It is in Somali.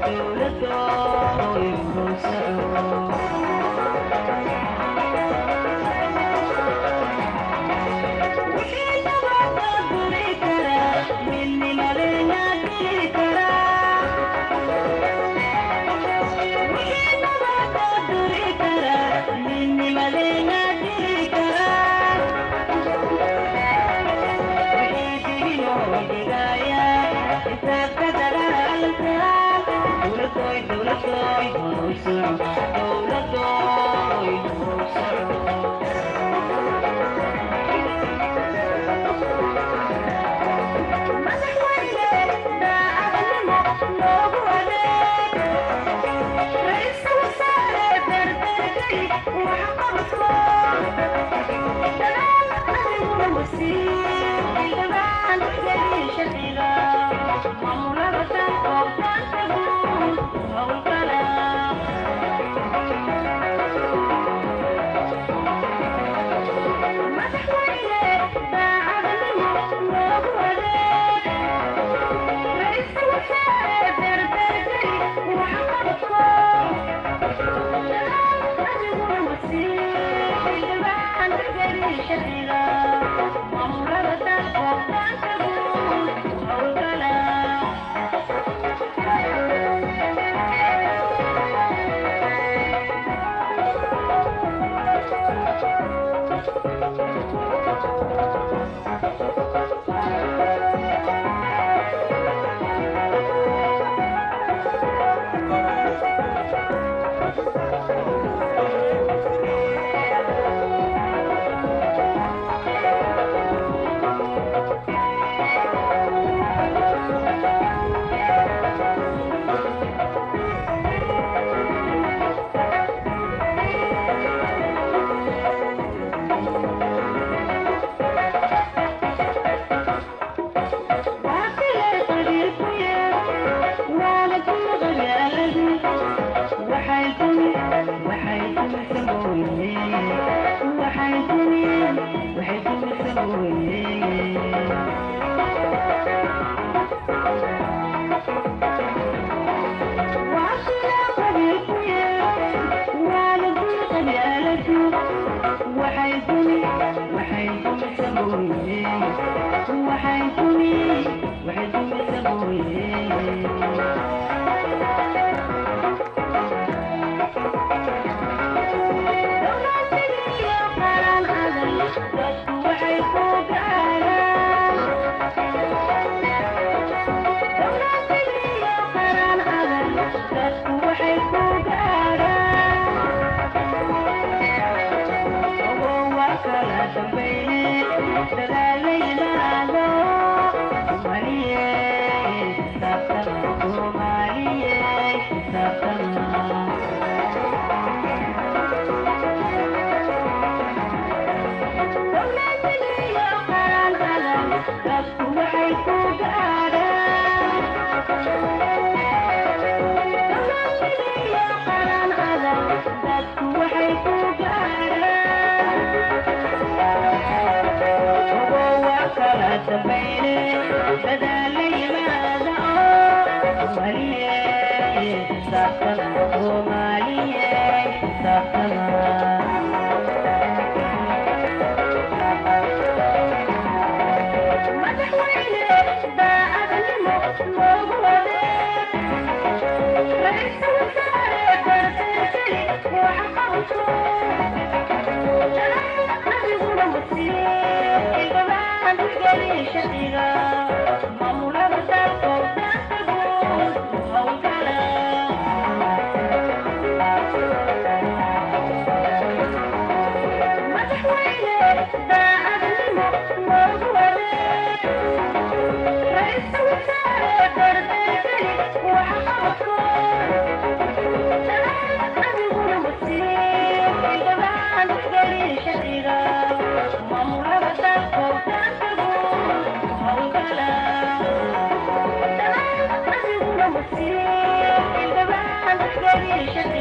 Dowladoy horu soco. Wixii nabada duri kara, midnimadeena dili kara. Wixii nabada duri kara, midnimadeena dili kara. Wixii dibinoo dhigaya xisaabta dagaalka. Dowladoy, dowladoy horu soco. Dowladoy horu soco. Madaxweyne daacadnimo loogu adeeg, ra'iisul wasaare dardargeli waxa qabadko, dadaal adiguna wasiir, xildhibaan tixgeli sharciga, maamulada dalka danta guud howlgala. Madaxweyne daacadnimo loogu adeeg, ra'iisul wasaare dardargeli waxa qabadko, dadaal adiguna wasiir, xildhibaan tixgeli sharciga, maamulada dalka danta guud howlgala. Waxay dumisa mooye. Dowladniyo qaran adag, dadku waxay ku gaaraan. Dowladniyo qaran adag, dadku waxay ku gaaraan. Ogow waa kala dambayne, dadaal la yimaado. Soomaaliyey xisaabtama, Soomaaliyey xisaabtama. Dowladniyo qaran adag, dadku waxay ku gaaraan. Dowladniyo qaran adag, dadku waxay ku gaaraan. Ogow waa kala dambayne, dadaal la yimaada oo Soomaaliyey xisaabtama, Soomaaliyey xisaabtama. Madaxweyne daacadnimo loogu adeeg, ra'iisul wasaare dardargeli waxa qabadko, dadaal adiguna wasiir, xildhibaan tixgeli sharciga, maamulada dalka danta guud howlgala. Madaxweyne daacadnimo loogu adeeg, ra'iisul wasaare dardargeli waxa qabadko, dadaal adiguna wasiir, xildhibaan tixgeli sharciga, maamulada dalka danta guud howlgala. Dadaal adiguna wasiir, xildhibaan tixgeli sharciga.